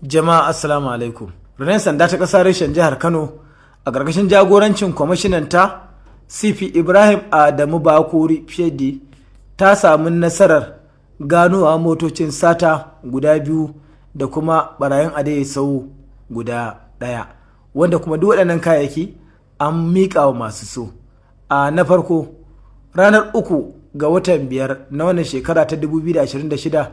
Jama'a, assalamu alaikum. Rundunar sanda ta ƙasa reshen jihar Kano a ƙarƙashin jagorancin kwamishinan ta CP Ibrahim Adamu Bakori PhD ta samu nasarar ganowa motocin sata guda biyu da kuma barayin adaidaita guda ɗaya, wanda kuma duk waɗannan kayayyaki an miƙa wa masu so. A na farko, ranar 3 ga watan 5 na wannan shekara ta 2026,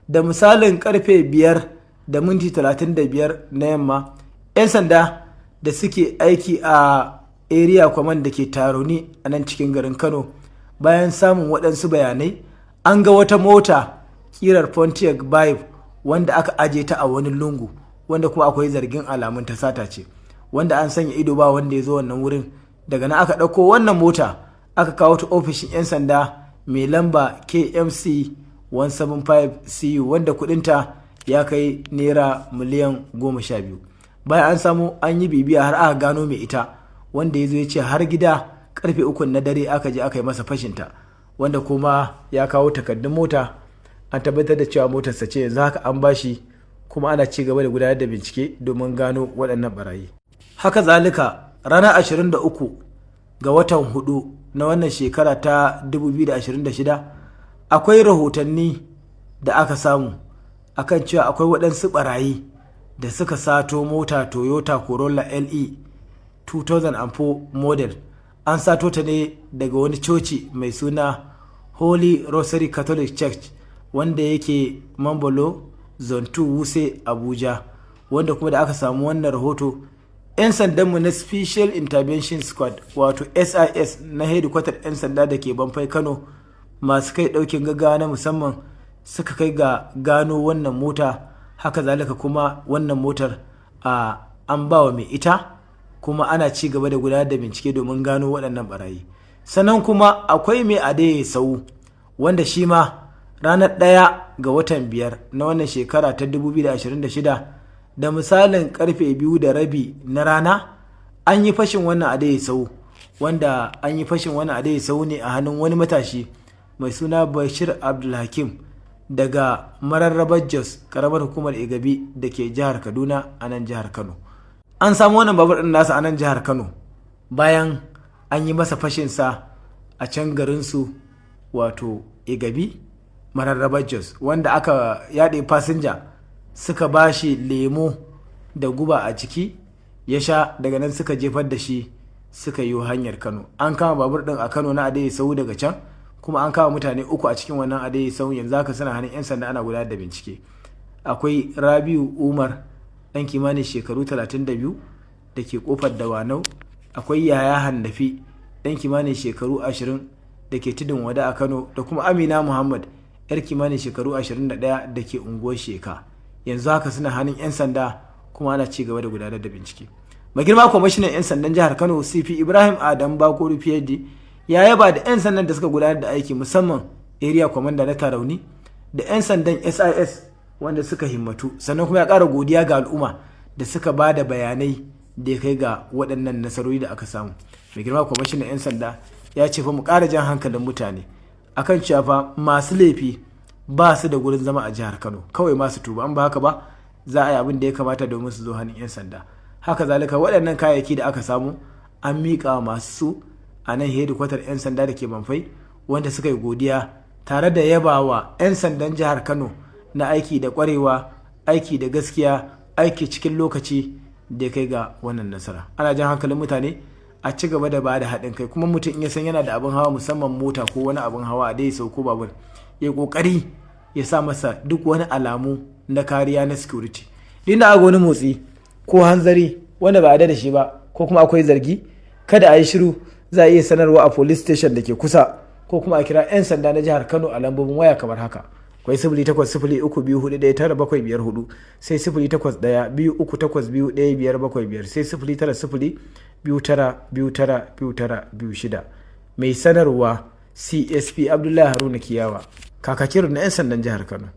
da misalin karfe 5:35 na yamma, 'yan sanda da suke aiki a Area Command da ke Tarauni a nan cikin garin Kano, bayan samun waɗansu bayanai, an ga wata mota kirar Pontiac Vibe wanda aka aje ta a wani lungu, wanda kuma akwai zargin alamun ta sata ce, wanda an sanya ido ba wanda ya zo wannan wurin. Daga nan aka ɗauko wannan mota aka kawo ta ofishin 'yan sanda mai lamba KMC 175 CU, wanda kudinta ya kai naira miliyan 12. Bayan an samu an yi bibiya har aka gano mai ita, wanda ya zo ya ce har gida karfe 3 na dare aka je aka yi masa fashinta, wanda kuma ya kawo takardun mota, an tabbatar da cewa motarsa ce. Yanzu haka an bashi, kuma ana ci gaba da gudanar da bincike domin gano waɗannan barayi. Haka zalika, ranar 23 ga watan 4 na wannan shekara ta 2026, akwai rahotanni da aka samu akan cewa akwai waɗansu barayi da suka sato mota Toyota Corolla LE 2004 model. An sato ta ne daga wani coci mai suna Holy Rosary Catholic Church wanda yake Mambolo, Zone 2, Wuse, Abuja, wanda kuma da aka samu wannan rahoto, 'yan sandanmu na Special Intervention Squad, wato SIS, na hedikwatar 'yan sanda da ke Banfai, Kano, masu kai daukin gaggawa na musamman, suka kai ga gano wannan mota. Haka zalika kuma wannan motar a an ba wa mai ita, kuma ana ci gaba da gudanar da bincike domin gano waɗannan barayi. Sannan kuma akwai mai adaidaita, wanda shi ma ranar 1 ga watan 5 na wannan shekara ta 2026, da misalin karfe 2:30 na rana, an yi fashin wannan adaidaita, wanda an yi fashin wannan adaidaita ne a hannun wani matashi mai suna Bashir Abdulhakim daga Mararrabar Jos, karamar hukumar Igabi da ke jihar Kaduna a nan jihar Kano. An samu wannan babur ɗin nasa a nan jihar Kano bayan an yi masa fashinsa a can garinsu, wato Igabi, Mararrabar Jos, wanda aka yaɗe fasinja suka ba shi lemo da guba a ciki ya sha. Daga nan suka jefar da shi suka yi hanyar Kano. An kama babur ɗin a Kano na adaidaita daga can, kuma an kama mutane uku a cikin wannan adaidaita. Yanzu haka suna hannun 'yan sanda ana gudanar da bincike. Akwai Rabiu Umar, ɗan kimanin shekaru 32, da ke Kofar Dawanau. Akwai Yaya Hannafi, ɗan kimanin shekaru 20, da ke Tudun Wada a Kano, da kuma Amina Muhammad, yar kimanin shekaru 21, da ke unguwar Sheka. Yanzu haka suna hannun 'yan sanda kuma ana ci gaba da gudanar da bincike. Mai girma kwamishinan 'yan sandan jihar Kano, CP Ibrahim Adam Bakori PhD, ya yaba da 'yan sandan da suka gudanar da aiki, musamman Area Commander na Tarauni da 'yan sandan SIS wanda suka himmatu. Sannan kuma ya ƙara godiya ga al'umma da suka ba da bayanai da ya kai ga waɗannan nasarori da aka samu. Mai girma kwamishinan 'yan sanda ya ce fa mu ƙara jan hankalin mutane akan cewa fa masu laifi ba su da gurin zama a jihar Kano. Kawai masu tuba, an ba haka ba za a yi abin da ya kamata domin su zo hannun 'yan sanda. Haka zalika, waɗannan kayayyaki da aka samu an miƙa masu su a nan hedikwatar 'yan sanda da ke Banfai, wanda suka yi godiya tare da yabawa 'yan sandan jihar Kano na aiki da ƙwarewa, aiki da gaskiya, aiki cikin lokaci da ya kai ga wannan nasara. Ana jan hankalin mutane a ci gaba da ba da haɗin kai, kuma mutum in ya san yana da abin hawa, musamman mota ko wani abin hawa a dai sau ko babur, ya kokari ya sa masa duk wani alamu na kariya na security. Din da aka wani motsi ko hanzari wanda ba a da shi ba, ko kuma akwai zargi, kada a yi shiru. Za a iya sanarwa a police station da ke kusa, ko kuma a kira 'yan sanda na jihar Kano a lambobin waya kamar haka. Akwai 08032419754, sai 08123821575, sai 09029292926. Mai sanarwa, CSP Abdullahi Haruna Kiyawa, kakakin na 'yan sandan jihar Kano.